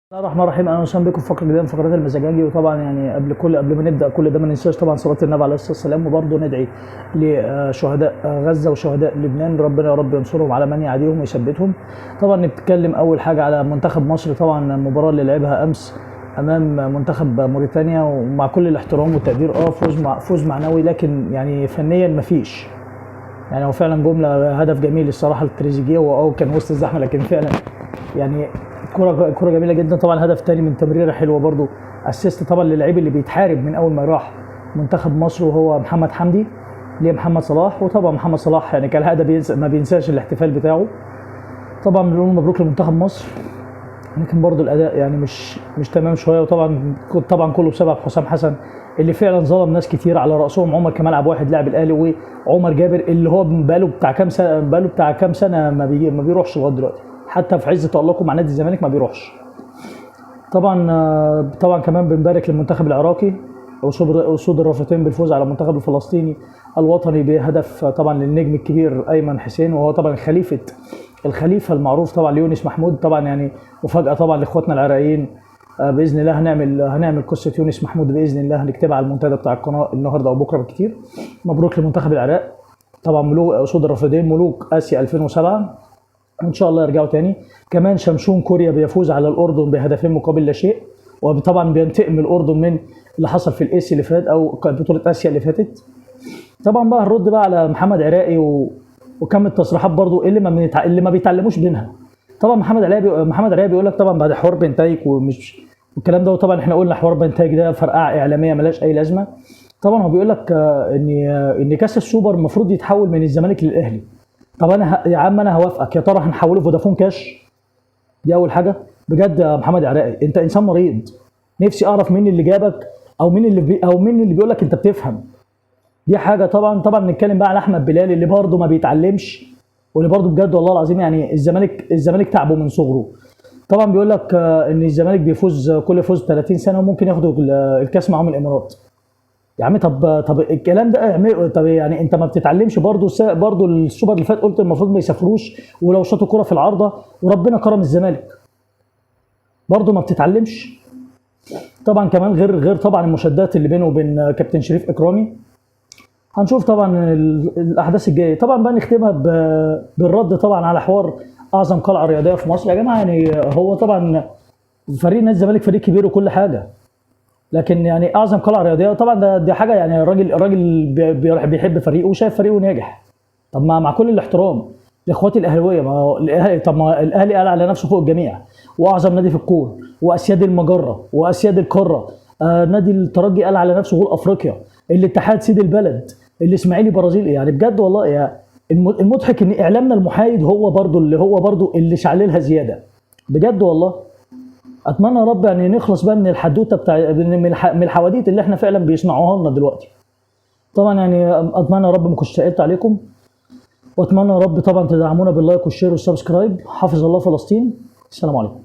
بسم الله الرحمن الرحيم. اهلا وسهلا بكم في فقره جديدة من فقرات المزاجنجي. وطبعا يعني قبل ما نبدا كل ده ما ننساش طبعا صلاة النبي عليه الصلاة والسلام، وبرضه ندعي لشهداء غزة وشهداء لبنان، ربنا يا رب ينصرهم على من يعاديهم ويثبتهم. طبعا نتكلم اول حاجة على منتخب مصر، طبعا المباراة اللي لعبها امس امام منتخب موريتانيا، ومع كل الاحترام والتقدير فوز معنوي، لكن يعني فنيا مفيش. يعني هو فعلا جملة هدف جميل الصراحة لتريزيجيه، هو كان وسط الزحمة، لكن فعلا يعني كرة جميلة جدا. طبعا هدف تاني من تمريره حلوة برضو، assist طبعا للعيب اللي بيتحارب من اول ما راح منتخب مصر، وهو محمد حمدي لمحمد صلاح. وطبعا محمد صلاح يعني كالعادة ما بينساش الاحتفال بتاعه. طبعا بنقول مبروك لمنتخب مصر، لكن برضو الاداء يعني مش تمام شوية. وطبعا كله بسبب حسام حسن اللي فعلا ظلم ناس كتير، على راسهم عمر كمال عبد الواحد لاعب الاهلي، وعمر جابر اللي هو بقاله بتاع كام سنة ما بيروحش لغاية دلوقتي، حتى في عز تألقه مع نادي الزمالك ما بيروحش. طبعا كمان بنبارك للمنتخب العراقي اسود الرافدين بالفوز على المنتخب الفلسطيني الوطني بهدف طبعا للنجم الكبير ايمن حسين، وهو طبعا الخليفة المعروف طبعا ليونس محمود. طبعا يعني مفاجاة طبعا لاخواتنا العراقيين، باذن الله هنعمل قصة يونس محمود باذن الله، هنكتبها على المنتدى بتاع القناة النهارده او بكره بالكتير. مبروك لمنتخب العراق، طبعا ملوك اسود الرافدين ملوك اسيا 2007، وان شاء الله يرجعوا تاني. كمان شمشون كوريا بيفوز على الاردن بهدفين مقابل لا شيء، وطبعا بينتقم الاردن من اللي حصل في الايسي اللي فات او بطوله اسيا اللي فاتت. طبعا بقى هنرد بقى على محمد عراقي وكم التصريحات برضو اللي ما بيتعلموش منها. طبعا محمد عراقي بيقول لك طبعا بعد حوار بنتايك ومش والكلام ده، وطبعا احنا قلنا حوار بنتايك ده فرقعه اعلامية ملهاش اي لازمه. طبعا هو بيقول لك ان كاس السوبر المفروض يتحول من الزمالك للاهلي. طب انا يا عم انا هوافقك، يا ترى هنحوله فودافون كاش؟ دي اول حاجة. بجد يا محمد عراقي انت انسان مريض، نفسي اعرف مين اللي جابك او مين اللي او مين اللي بيقول لك انت بتفهم. دي حاجة. طبعا نتكلم بقى على احمد بلال اللي برده ما بيتعلمش، واللي برده بجد والله العظيم يعني الزمالك تعبه من صغره. طبعا بيقول لك ان الزمالك بيفوز كل فوز 30 سنة وممكن ياخدوا الكاس معاهم الامارات. يا عم طب الكلام ده اعمله. طب يعني انت ما بتتعلمش برضو السوبر اللي فات قلت المفروض ما يسافروش ولو شاطوا كرة في العارضة، وربنا كرم الزمالك، برضو ما بتتعلمش. طبعا كمان غير طبعا المشادات اللي بينه وبين كابتن شريف اكرامي. هنشوف طبعا الاحداث الجاية. طبعا بقى نختمها بالرد طبعا على حوار اعظم قلعه رياضية في مصر. يا جماعة يعني هو طبعا فريق نادي الزمالك فريق كبير وكل حاجة، لكن يعني اعظم قلعه رياضية طبعا دي حاجة يعني الراجل بيحب فريقه وشايف فريقه ناجح. طب مع كل الاحترام لاخواتي الاهلاوية، ما هو الاهلي، طب ما الاهلي قال على نفسه فوق الجميع، واعظم نادي في الكون، واسياد المجرة واسياد القارة. نادي الترجي قال على نفسه غول افريقيا، الاتحاد سيد البلد، الاسماعيلي برازيل. يعني بجد والله يا المضحك ان اعلامنا المحايد هو برضو اللي شعللها زيادة بجد والله. اتمنى يا رب يعني نخلص بقى من الحدوتة بتاع من الحواديت اللي احنا فعلا بيصنعوها لنا دلوقتي. طبعا يعني اتمنى يا رب ما كنتش تقلت عليكم، واتمنى يا رب طبعا تدعمونا بال like وال share وال subscribe. حافظ الله فلسطين. السلام عليكم.